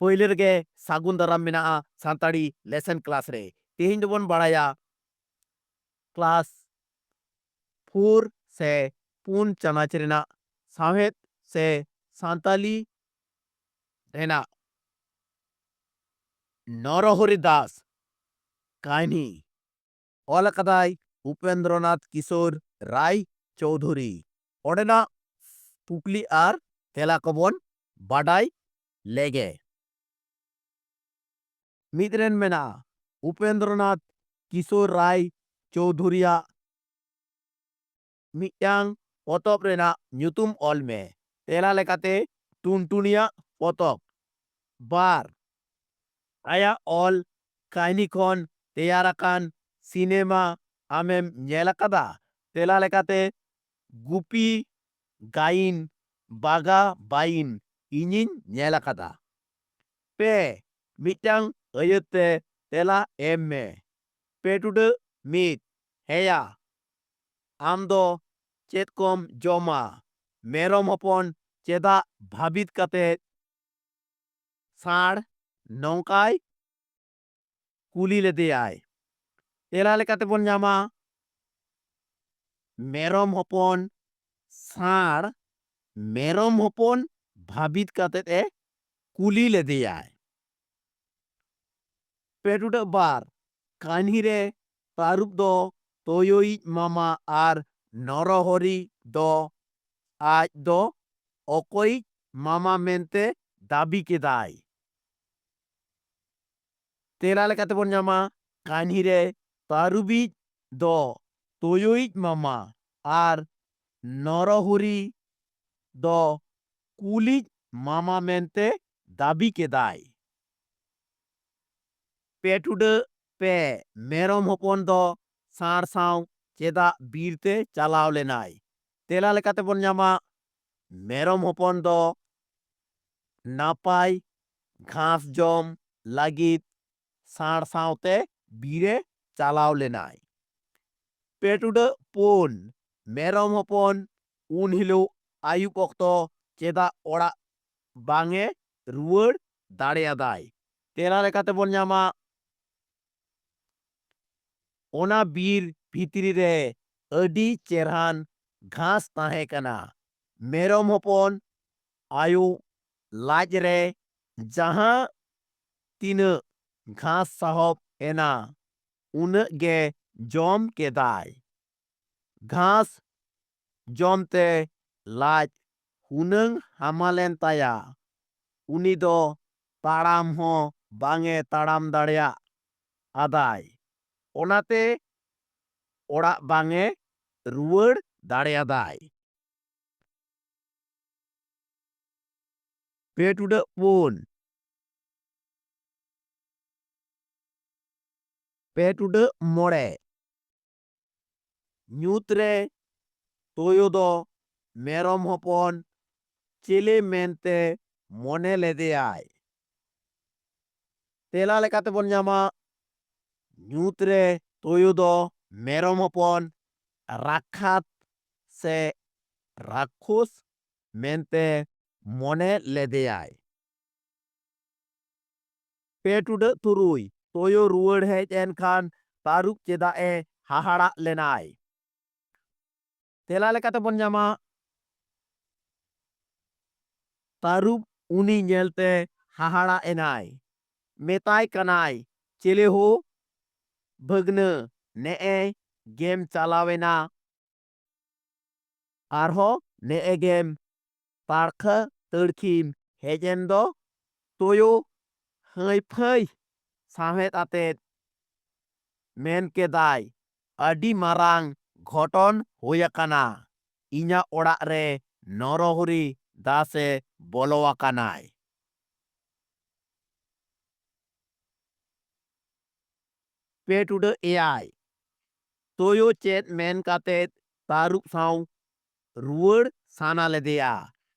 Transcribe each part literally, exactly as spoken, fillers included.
ᱯᱳᱭᱞᱳ ᱨᱮᱜᱮ ᱥᱟᱹᱜᱩᱱ ᱫᱟᱨᱟᱢ ᱢᱮᱱᱟᱜᱼᱟ ᱥᱟᱱᱛᱟᱲᱤ ᱞᱮᱥᱚᱱ ᱠᱞᱟᱥ ᱨᱮ᱾ ᱛᱮᱦᱮᱧ ᱫᱚᱵᱚᱱ ᱵᱟᱲᱟᱭᱟ ᱠᱞᱟᱥ ᱯᱷᱳᱨ ᱥᱮ ᱯᱩᱱ ᱪᱟᱱᱟᱪ ᱨᱮᱱᱟᱜ ᱥᱟᱶᱦᱮᱫ ᱥᱮ ᱥᱟᱱᱛᱟᱞᱤ ᱨᱮᱱᱟᱜ ᱱᱚᱨᱚᱦᱚᱨᱤ ᱫᱟᱥ ᱠᱟᱹᱦᱱᱤ᱾ ᱚᱞ ᱟᱠᱟᱫᱟᱭ ᱩᱯᱮᱱᱫᱨᱚᱱᱟᱛᱷ ᱠᱤᱥᱳᱨ ᱨᱟᱭ ᱪᱳᱣᱫᱷᱩᱨᱤ᱾ ᱚᱸᱰᱮᱱᱟᱜ ᱠᱩᱠᱞᱤ ᱟᱨ ᱛᱮᱞᱟ ᱠᱚᱵᱚᱱ ᱵᱟᱰᱟᱭ ᱞᱮᱜᱮ᱾ ᱢᱤᱫ ᱨᱮᱱ ᱢᱮᱱᱟᱜᱼᱟ ᱩᱯᱮᱱᱫᱨᱚᱱᱟᱛᱷ ᱠᱤᱥᱳᱨ ᱨᱟᱭ ᱪᱳᱣᱫᱷᱩᱨᱤᱭᱟᱜ ᱢᱤᱫᱴᱟᱝ ᱯᱚᱛᱚᱵ ᱨᱮᱱᱟᱜ ᱧᱩᱛᱩᱢ ᱚᱞ ᱢᱮ᱾ ᱛᱮᱞᱟ ᱞᱮᱠᱟᱛᱮ ᱴᱩᱱᱴᱩᱱᱤᱭᱟᱜ ᱯᱚᱛᱚᱵ᱾ ᱵᱟᱨ, ᱟᱭᱟᱜ ᱚᱞ ᱠᱟᱹᱦᱱᱤ ᱠᱷᱚᱱ ᱛᱮᱭᱟᱨ ᱟᱠᱟᱱ ᱥᱤᱱᱮᱢᱟ ᱟᱢᱮᱢ ᱧᱮᱞ ᱟᱠᱟᱫᱟ? ᱛᱮᱞᱟ ᱞᱮᱠᱟᱛᱮ ᱜᱩᱯᱤ ᱜᱟᱭᱤᱱ ᱵᱟᱜᱟ ᱵᱟᱭᱤᱱ ᱤᱧᱤᱧ ᱧᱮᱞ ᱟᱠᱟᱫᱟ᱾ ᱯᱮ, ᱢᱤᱫᱴᱟᱝ ᱟᱹᱭᱟᱹᱛ ᱛᱮ ᱛᱮᱞᱟ ᱮᱢ ᱢᱮ᱾ ᱯᱮ ᱴᱩᱰᱟᱹᱜ ᱢᱤᱫ, ᱦᱮᱸᱭᱟ, ᱟᱢ ᱫᱚ ᱪᱮᱫ ᱠᱚᱢ ᱡᱚᱢᱟ? ᱢᱮᱨᱚᱢ ᱦᱚᱯᱚᱱ ᱪᱮᱫᱟᱜ ᱵᱷᱟᱹᱵᱤᱛ ᱠᱟᱛᱮ ᱥᱟᱬ ᱱᱚᱝᱠᱟᱭ ᱠᱩᱞᱤ ᱞᱮᱫᱮᱭᱟᱭ? ᱛᱮᱞᱟ ᱞᱮᱠᱟᱛᱮ ᱵᱚᱱ ᱧᱟᱢᱟ, ᱢᱮᱨᱚᱢ ᱦᱚᱯᱚᱱ ᱥᱟᱬ ᱢᱮᱨᱚᱢ ᱦᱚᱯᱚᱱ ᱵᱷᱟᱹᱵᱤᱛ ᱠᱟᱛᱮ ᱮ ᱠᱩᱞᱤ ᱞᱮᱫᱮᱭᱟᱭ᱾ ᱯᱮ ᱴᱩᱰᱟᱹᱜ ᱵᱟᱨ, ᱠᱟᱹᱦᱱᱤ ᱨᱮ ᱛᱟᱹᱨᱩᱵ ᱫᱚ ᱛᱳᱭᱳᱭᱤᱡ ᱢᱟᱢᱟ ᱟᱨ ᱱᱚᱨᱚᱦᱚᱨᱤ ᱫᱚ ᱟᱡ ᱫᱚ ᱚᱠᱚᱭᱤᱡ ᱢᱟᱢᱟ ᱢᱮᱱᱛᱮ ᱫᱟᱹᱵᱤ ᱠᱮᱫᱟᱭ? ᱛᱮᱞᱟ ᱞᱮᱠᱟᱛᱮ ᱵᱚᱱ ᱧᱟᱢᱟ, ᱠᱟᱹᱦᱱᱤ ᱨᱮ ᱛᱟᱹᱨᱩᱵᱤᱡ ᱫᱚ ᱛᱳᱭᱳᱭᱤᱡ ᱢᱟᱢᱟ ᱟᱨ ᱱᱚᱨᱚᱦᱚᱨᱤ ᱫᱚ ᱠᱩᱞᱤᱡ ᱢᱟᱢᱟ ᱢᱮᱱᱛᱮ ᱫᱟᱹᱵᱤ ᱠᱮᱫᱟᱭ᱾ ᱯᱮ ᱴᱩᱰᱟᱹᱜ ᱯᱮ, ᱢᱮᱨᱚᱢ ᱦᱚᱯᱚᱱ ᱫᱚ ᱥᱟᱬ ᱥᱟᱶ ᱪᱮᱫᱟᱜ ᱵᱤᱨ ᱛᱮ ᱪᱟᱞᱟᱣ ᱞᱮᱱᱟᱭ? ᱛᱮᱞᱟ ᱞᱮᱠᱟᱛᱮ ᱵᱚᱱ ᱧᱟᱢᱟ, ᱢᱮᱨᱚᱢ ᱦᱚᱯᱚᱱ ᱫᱚ ᱱᱟᱯᱟᱭ ᱜᱷᱟᱥ ᱡᱚᱢ ᱞᱟᱹᱜᱤᱫ ᱥᱟᱬ ᱥᱟᱶᱛᱮ ᱵᱤᱨ ᱮ ᱪᱟᱞᱟᱣ ᱞᱮᱱᱟᱭ᱾ ᱯᱮ ᱴᱩᱰᱟᱹᱜ ᱯᱩᱱ, ᱢᱮᱨᱚᱢ ᱦᱚᱯᱚᱱ ᱩᱱ ᱦᱤᱞᱳᱜ ᱟᱹᱭᱩᱵ ᱚᱠᱛᱚ ᱪᱮᱫᱟᱜ ᱚᱲᱟᱜ ᱵᱟᱝ ᱮ ᱨᱩᱣᱟᱹᱲ ᱫᱟᱲᱮᱭᱟᱫᱟᱭ᱾ ᱛᱮᱞᱟ ᱞᱮᱠᱟᱛᱮ ᱵᱚᱱ ᱧᱟᱢᱟ, ᱚᱱᱟ ᱵᱤᱨ ᱵᱷᱤᱛᱨᱤ ᱨᱮ ᱟᱹᱰᱤ ᱪᱮᱨᱦᱟᱱ ᱜᱷᱟᱥ ᱛᱟᱦᱮᱸ ᱠᱟᱱᱟ᱾ ᱢᱮᱨᱚᱢ ᱦᱚᱯᱚᱱ ᱟᱭᱳ ᱞᱟᱡ ᱨᱮ ᱡᱟᱦᱟᱸ ᱛᱤᱱᱟᱹᱜ ᱜᱷᱟᱥ ᱥᱟᱦᱚᱵ ᱮᱱᱟ, ᱩᱱᱟᱹᱜ ᱜᱮ ᱡᱚᱢ ᱠᱮᱫᱟᱭ᱾ ᱜᱷᱟᱥ ᱡᱚᱢᱛᱮ ᱞᱟᱡ ᱦᱩᱱᱟᱹᱝ ᱦᱟᱢᱟᱞᱮᱱ ᱛᱟᱭᱟ᱾ ᱩᱱᱤ ᱫᱚ ᱛᱟᱲᱟᱢ ᱦᱚᱸ ᱵᱟᱝ ᱮ ᱛᱟᱲᱟᱢ ᱫᱟᱲᱮᱭᱟᱜ ᱟᱫᱟᱭ᱾ ᱚᱱᱟᱛᱮ ᱚᱲᱟᱜ ᱵᱟᱝ ᱮ ᱨᱩᱣᱟᱹᱲ ᱫᱟᱲᱮᱭᱟᱫᱟᱭ᱾ ᱯᱮ ᱴᱩᱰᱟᱹᱜ ᱯᱩᱱ᱾ ᱯᱮ ᱴᱩᱰᱟᱹᱜ ᱢᱚᱬᱮ᱾ ᱧᱩᱛ ᱨᱮ ᱛᱳᱭᱳ ᱫᱚ ᱢᱮᱨᱚᱢ ᱦᱚᱯᱚᱱ ᱪᱮᱞᱮ ᱢᱮᱱᱛᱮ ᱢᱚᱱᱮ ᱞᱮᱫᱮᱭᱟᱭ᱾ ᱛᱮᱞᱟ ᱞᱮᱠᱟᱛᱮ ᱵᱚᱱ ᱧᱟᱢᱟ, ᱧᱩᱛ ᱨᱮ ᱛᱳᱭᱳ ᱫᱚ ᱢᱮᱨᱚᱢ ᱦᱚᱯᱚᱱ ᱨᱟᱠᱷᱟᱛ ᱥᱮ ᱨᱟᱠᱠᱷᱚᱥ ᱢᱮᱱᱛᱮ ᱢᱚᱱᱮ ᱞᱮᱫᱮᱭᱟᱭ᱾ ᱯᱮ ᱴᱩᱰᱟᱹᱜ ᱛᱩᱨᱩᱭ᱾ ᱛᱳᱭᱳ ᱨᱩᱣᱟᱹᱲ ᱦᱮᱡ ᱮᱱ ᱠᱷᱟᱱ ᱛᱟᱹᱨᱩᱵ ᱪᱮᱫᱟᱜ ᱮ ᱦᱟᱦᱟᱲᱟᱜ ᱞᱮᱱᱟᱭ? ᱛᱮᱞᱟ ᱞᱮᱠᱟᱛᱮ ᱵᱚᱱ ᱧᱟᱢᱟ, ᱛᱟᱹᱨᱩᱵ ᱩᱱᱤ ᱧᱮᱞᱛᱮ ᱦᱟᱦᱟᱲᱟᱜ ᱮᱱᱟᱭ᱾ ᱢᱮᱛᱟᱭ ᱠᱟᱱᱟᱭ, "ᱪᱮᱞᱮ ᱦᱳ ᱵᱷᱟᱹᱜᱽᱱᱟᱹ, ᱱᱮᱜᱼᱮ ᱜᱮᱢ ᱪᱟᱞᱟᱣᱮᱱᱟ, ᱟᱨᱦᱚᱸ ᱱᱮᱜᱼᱮ ᱜᱮᱢ ᱛᱟᱲᱠᱷᱟᱹ ᱛᱟᱹᱲᱠᱷᱤᱢ ᱦᱮᱡ ᱮᱱ ᱫᱚ?" ᱛᱳᱭᱳ ᱦᱟᱹᱭ ᱯᱷᱟᱹᱭ ᱥᱟᱶᱦᱮᱫ ᱟᱛᱮᱫ ᱢᱮᱱ ᱠᱮᱫᱟᱭ, "ᱟᱹᱰᱤ ᱢᱟᱨᱟᱝ ᱜᱷᱚᱴᱚᱱ ᱦᱩᱭ ᱟᱠᱟᱱᱟ᱾ ᱤᱧᱟᱹᱜ ᱚᱲᱟᱜ ᱨᱮ ᱱᱚᱨᱚᱦᱚᱨᱤ ᱫᱟᱥ ᱮ ᱵᱚᱞᱚ ᱟᱠᱟᱱᱟᱭ᱾" ᱯᱮ ᱴᱩᱰᱟᱹᱜ ᱮᱭᱟᱭ᱾ ᱛᱳᱭᱳ ᱪᱮᱫ ᱢᱮᱱ ᱠᱟᱛᱮᱫ ᱛᱟᱹᱨᱩᱵ ᱥᱟᱶ ᱨᱩᱣᱟᱹᱲ ᱥᱟᱱᱟ ᱞᱮᱫᱮᱭᱟ?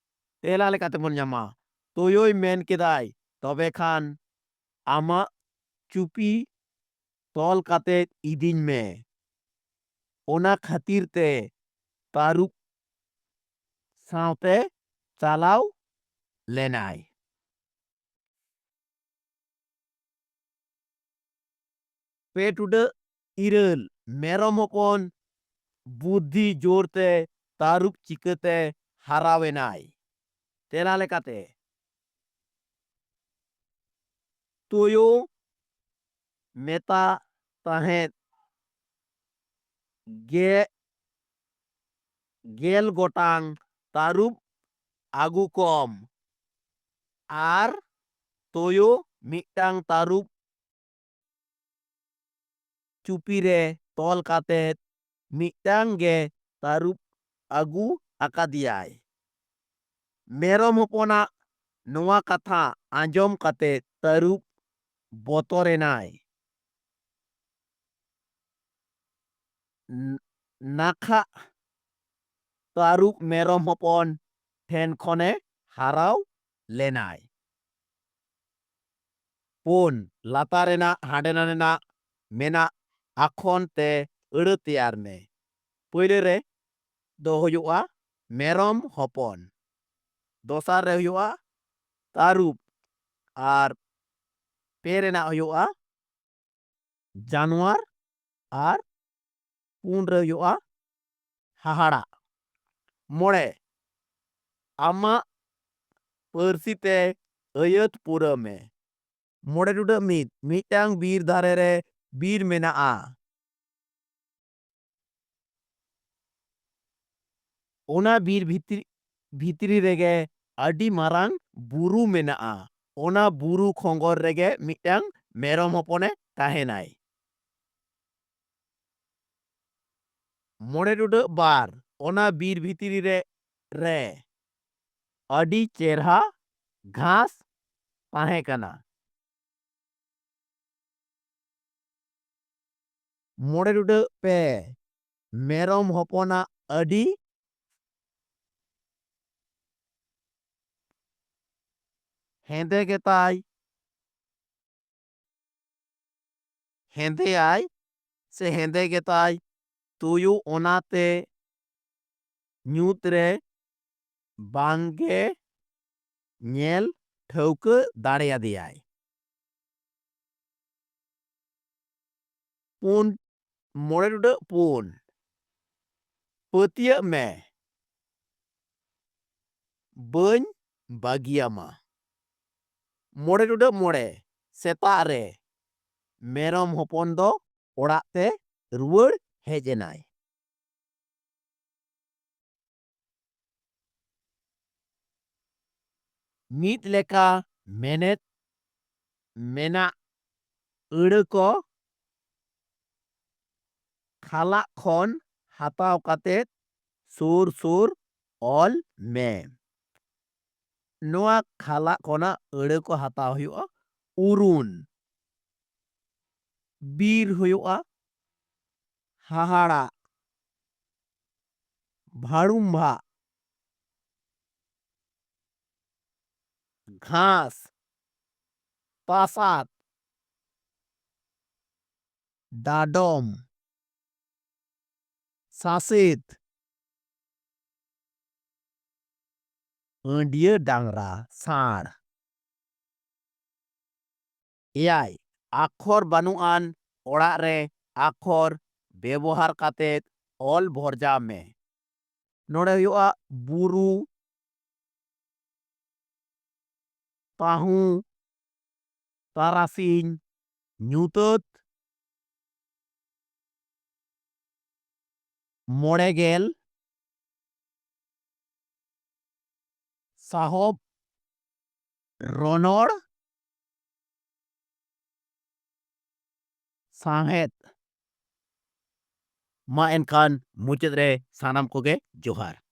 ᱛᱮᱞᱟ ᱞᱮᱠᱟᱛᱮ ᱵᱚᱱ ᱧᱟᱢᱟ, ᱛᱳᱭᱳᱭ ᱢᱮᱱ ᱠᱮᱫᱟᱭ, "ᱛᱚᱵᱮ ᱠᱷᱟᱱ ᱟᱢᱟᱜ ᱪᱩᱯᱤ ᱛᱚᱞ ᱠᱟᱛᱮᱫ ᱤᱫᱤᱧ ᱢᱮ᱾" ᱚᱱᱟ ᱠᱷᱟᱹᱛᱤᱨ ᱛᱮ ᱛᱟᱹᱨᱩᱵ ᱥᱟᱶᱛᱮ ᱪᱟᱞᱟᱣ ᱞᱮᱱᱟᱭ᱾ ᱯᱮ ᱴᱩᱰᱟᱹᱜ ᱤᱨᱟᱹᱞ, ᱢᱮᱨᱚᱢ ᱦᱚᱯᱚᱱ ᱵᱩᱫᱽᱫᱷᱤ ᱡᱳᱨ ᱛᱮ ᱛᱟᱹᱨᱩᱵ ᱪᱤᱠᱟᱹᱛᱮ ᱦᱟᱨᱟᱣᱮᱱᱟᱭ? ᱛᱮᱞᱟ ᱞᱮᱠᱟᱛᱮ, ᱛᱳᱭᱳ ᱢᱮᱛᱟ ᱛᱟᱦᱮᱸᱫ ᱜᱮ, ᱜᱮᱞ ᱜᱚᱴᱟᱝ ᱛᱟᱹᱨᱩᱵ ᱟᱹᱜᱩ ᱠᱚᱢ, ᱟᱨ ᱛᱳᱭᱳ ᱢᱤᱫᱴᱟᱝ ᱛᱟᱹᱨᱩᱵ ᱪᱩᱯᱤ ᱨᱮ ᱛᱚᱞ ᱠᱟᱛᱮ ᱢᱤᱫᱴᱟᱝ ᱜᱮ ᱛᱟᱹᱨᱩᱵ ᱟᱹᱜᱩ ᱟᱠᱟᱫᱮᱭᱟᱭ᱾ ᱢᱮᱨᱚᱢ ᱦᱚᱯᱚᱱᱟᱜ ᱱᱚᱣᱟ ᱠᱟᱛᱷᱟ ᱟᱸᱡᱚᱢ ᱠᱟᱛᱮ ᱛᱟᱹᱨᱩᱵ ᱵᱚᱛᱚᱨᱮᱱᱟᱭ᱾ ᱱ-, ᱱᱟᱠᱷᱟᱜ ᱛᱟᱹᱨᱩᱵ ᱢᱮᱨᱚᱢ ᱦᱚᱯᱚᱱ ᱴᱷᱮᱱ ᱠᱷᱚᱱᱮ ᱦᱟᱨᱟᱣ ᱞᱮᱱᱟᱭ᱾ ᱯᱩᱱ, ᱞᱟᱛᱟᱨ ᱨᱮᱱᱟᱜ ᱦᱟᱸᱰᱮ ᱱᱟᱰᱮᱱᱟᱜ ᱢᱮᱱᱟᱜ ᱟᱠᱷᱚᱱ ᱛᱮ ᱟᱹᱲᱟᱹ ᱛᱮᱭᱟᱨ ᱢᱮ᱾ ᱯᱳᱭᱞᱳ ᱨᱮ ᱫᱚ ᱦᱩᱭᱩᱜᱼᱟ ᱢᱮᱨᱚᱢ ᱦᱚᱯᱚᱱ, ᱫᱚᱥᱟᱨ ᱨᱮ ᱦᱩᱭᱩᱜᱼᱟ ᱛᱟᱹᱨᱩᱵ, ᱟᱨ ᱯᱮ ᱨᱮᱱᱟᱜ ᱦᱩᱭᱩᱜᱼᱟ ᱡᱟᱱᱣᱟᱨ, ᱟᱨ ᱯᱩᱱ ᱨᱮ ᱦᱩᱭᱩᱜᱼᱟ ᱦᱟᱦᱟᱲᱟᱜ᱾ ᱢᱚᱬᱮ, ᱟᱢᱟᱜ ᱯᱟᱹᱨᱥᱤ ᱛᱮ ᱟᱹᱭᱟᱹᱛ ᱯᱩᱨᱟᱹᱣ ᱢᱮ᱾ ᱢᱚᱬᱮ ᱴᱩᱰᱟᱹᱜ ᱢᱤᱫ, ᱢᱤᱫᱴᱟᱝ ᱵᱤᱨ ᱫᱷᱟᱨᱮ ᱨᱮ ᱵᱤᱨ ᱢᱮᱱᱟᱜᱼᱟ᱾ ᱚᱱᱟ ᱵᱤᱨ ᱵᱷᱤᱛᱨᱤ, ᱵᱷᱤᱛᱨᱤ ᱨᱮᱜᱮ ᱟᱹᱰᱤ ᱢᱟᱨᱟᱝ ᱵᱩᱨᱩ ᱢᱮᱱᱟᱜᱼᱟ᱾ ᱚᱱᱟ ᱵᱩᱨᱩ ᱠᱷᱚᱸᱜᱚᱨ ᱨᱮᱜᱮ ᱢᱤᱫᱴᱟᱝ ᱢᱮᱨᱚᱢ ᱦᱚᱯᱚᱱᱮ ᱛᱟᱦᱮᱱᱟᱭ᱾ ᱢᱚᱬᱮ ᱴᱩᱰᱟᱹᱜ ᱵᱟᱨ, ᱚᱱᱟ ᱵᱤᱨ ᱵᱷᱤᱛᱨᱤ ᱨᱮ, ᱨᱮ ᱟᱹᱰᱤ ᱪᱮᱨᱦᱟ ᱜᱷᱟᱥ ᱛᱟᱦᱮᱸ ᱠᱟᱱᱟ᱾ ᱢᱚᱬᱮ ᱴᱩᱰᱟᱹᱜ ᱯᱮ, ᱢᱮᱨᱚᱢ ᱦᱚᱯᱚᱱᱟᱜ ᱟᱹᱰᱤ ᱦᱮᱸᱫᱮ ᱜᱮᱛᱟᱭ, ᱦᱮᱸᱫᱮᱭᱟᱭ ᱥᱮ ᱦᱮᱸᱫᱮ ᱜᱮᱛᱟᱭ ᱛᱩᱭᱩ, ᱚᱱᱟᱛᱮ ᱧᱩᱛ ᱨᱮ ᱵᱟᱝᱜᱮ ᱧᱮᱞ ᱴᱷᱟᱹᱣᱠᱟᱹ ᱫᱟᱲᱮᱭᱟᱫᱮᱭᱟᱭ᱾ ᱯᱩᱱ, ᱢᱚᱬᱮ ᱴᱩᱰᱟᱹᱜ ᱯᱩᱱ᱾ ᱯᱟᱹᱛᱭᱟᱹᱜ ᱢᱮ, ᱵᱟᱹᱧ ᱵᱟᱹᱜᱤᱭᱟᱢᱟ᱾ ᱢᱚᱬᱮ ᱴᱩᱰᱟᱹᱜ ᱢᱚᱬᱮ, ᱥᱮᱛᱟᱜ ᱨᱮ ᱢᱮᱨᱚᱢ ᱦᱚᱯᱚᱱ ᱫᱚ ᱚᱲᱟᱜ ᱛᱮ ᱨᱩᱣᱟᱹᱲ ᱦᱮᱡ ᱮᱱᱟᱭ᱾ ᱢᱤᱫ ᱞᱮᱠᱟ ᱢᱮᱱᱮᱛ ᱢᱮᱱᱟᱜ ᱟᱹᱲᱟᱹ ᱠᱚ ᱠᱷᱟᱞᱟᱜ ᱠᱷᱚᱱ ᱦᱟᱛᱟᱣ ᱠᱟᱛᱮ ᱥᱩᱨ ᱥᱩᱨ ᱚᱞ ᱢᱮ᱾ ᱱᱚᱣᱟ ᱠᱷᱟᱞᱟᱜ ᱠᱷᱚᱱᱟᱜ ᱟᱹᱲᱟᱹ ᱠᱚ ᱦᱟᱛᱟᱣ ᱦᱩᱭᱩᱜᱼᱟ᱾ ᱩᱨᱩᱱ, ᱵᱤᱨ ᱦᱩᱭᱩᱜᱼᱟ᱾ ᱦᱟᱦᱟᱲᱟᱜ, ᱵᱷᱟᱲᱩᱢᱵᱷᱟᱜ, ᱜᱷᱟᱥ, ᱛᱟᱥᱟᱫ, ᱰᱟᱰᱚᱢ, ᱥᱟᱥᱮᱛ, ᱟᱹᱰᱭᱟᱹ ᱰᱟᱝᱨᱟ ᱥᱟᱬ᱾ ᱮᱭᱟᱭ, ᱟᱠᱷᱚᱨ ᱵᱟᱹᱱᱩᱜ ᱟᱱ ᱚᱲᱟᱜ ᱨᱮ ᱟᱠᱷᱚᱨ ᱵᱮᱵᱚᱦᱟᱨ ᱠᱟᱛᱮ ᱚᱞ ᱵᱷᱚᱨᱡᱟᱣ ᱢᱮ᱾ ᱱᱚᱰᱮ ᱦᱩᱭᱩᱜᱼᱟ ᱵᱩᱨᱩ, ᱛᱟᱹᱦᱩ, ᱛᱟᱨᱟᱥᱤᱧ, ᱧᱩᱛᱟᱹᱛ, ᱢᱚᱬᱮ ᱜᱮᱞ, ᱥᱟᱦᱚᱵ, ᱨᱚᱱᱚᱲ, ᱥᱟᱶᱦᱮᱫ᱾ ᱢᱟ ᱮᱱᱠᱷᱟᱱ ᱢᱩᱪᱟᱹᱫ ᱨᱮ ᱥᱟᱱᱟᱢ ᱠᱚᱜᱮ ᱡᱚᱦᱟᱨ᱾